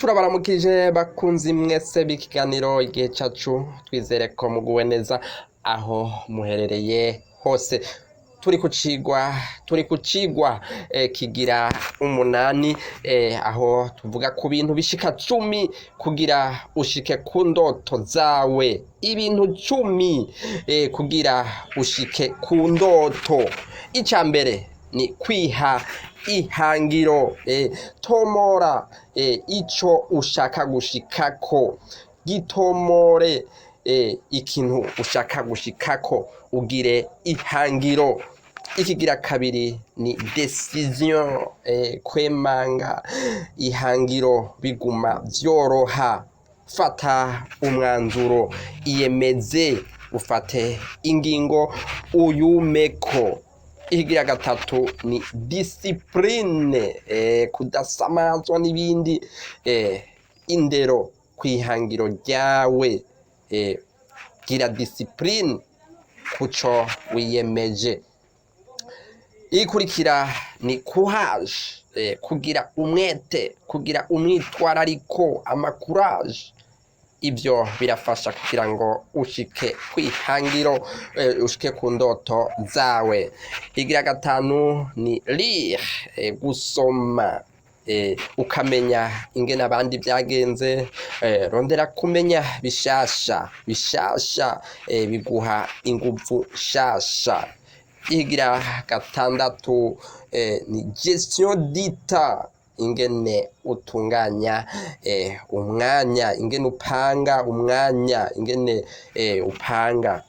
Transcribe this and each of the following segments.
Turabaramukije bakunzi mwese b'ikiganiro Igihe Cacu. Twizere ko muguwe neza aho muherereye hose. Turi ku cigwa kigira umunani, aho tuvuga ku bintu bishika 10 kugira ushike ku ndoto zawe. Ibintu 10 kugira ushike ku ndoto. Ica mbere ni kwiha ihangiro. Tomora ico ushaka gushikako, gitomore. Ikintu ushaka gushikako, ugire ihangiro. Ikigira kabiri ni décision. Kwemanga ihangiro biguma vyoroha. Fata umwanzuro, iyemeze, ufate ingingo uyumeko. Ikigira gatatu ni discipline, kudasamazwa n'ibindi, indero kwihangiro ryawe. Gira discipline kuco wiyemeje. Ikurikira ni courage, kugira umwete, kugira umwitwarariko, ama courage. Ivyo birafasha kugira ngo ushike kwihangiro, ushike ku ndoto zawe. Igira gatanu ni lire, gusoma, ukamenya ingene abandi vyagenze. Rondera kumenya bishasha bishasha, biguha inguvu shasha. Igira gatandatu ni gestion du temps, ingene utunganya umwanya, ingene upanga umwanya, ingene upanga,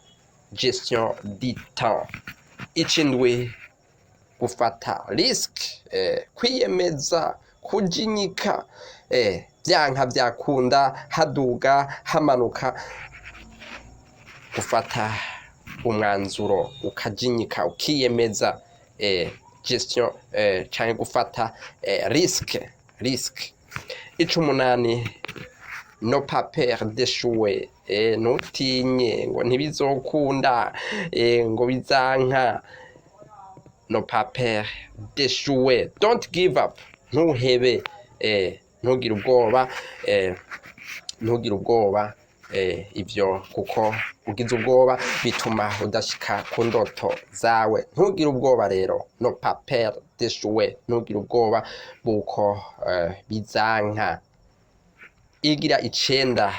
gestion du temps. Icindwi, gufata risque, kwiyemeza, kujinyika, vyanka vyakunda, haduga hamanuka, gufata umwanzuro ukajinyika, ukiyemeza, gestion canke gufata risque. Icumunani, ne pas peur d'échouer. Ntutinye ngo ntibizokunda, ngo bizanka. Ne pas peur d'échouer, don't give up, ntuhebe, ntugire ubwoba, ntugire ubwoba. Ivyo kuko ugize ubwoba bituma udashika ku ndoto zawe. Ntugire ubwoba rero, ne pas peur d'échouer, ntugire ubwoba bw'uko bizanka. Igira icenda,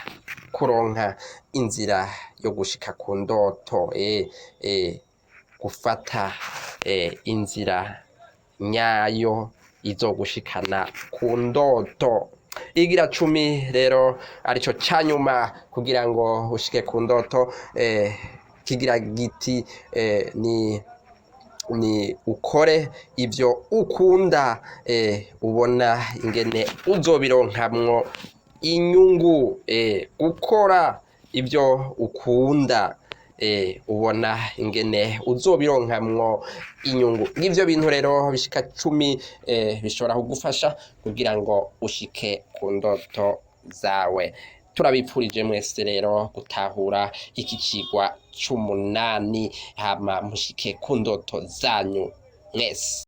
kuronka inzira yo gushika ku ndoto, gufata inzira nyayo izogushikana ku ndoto. Igira 10 rero, arico canyuma kugira ngo ushike ku ndoto, kigira giti ni ukore ivyo ukunda, ubona ingene uzobironkamwo inyungu. Gukora ivyo ukunda, ubona ingene uzobironkamwo inyungu. Ngivyo bintu rero bishika 10 bishobora kugufasha kugira ngo ushike ku ndoto zawe. Turabipfurije mwese rero gutahura iki cigwa c'umunani, hama mushike ku ndoto zanyu mwese.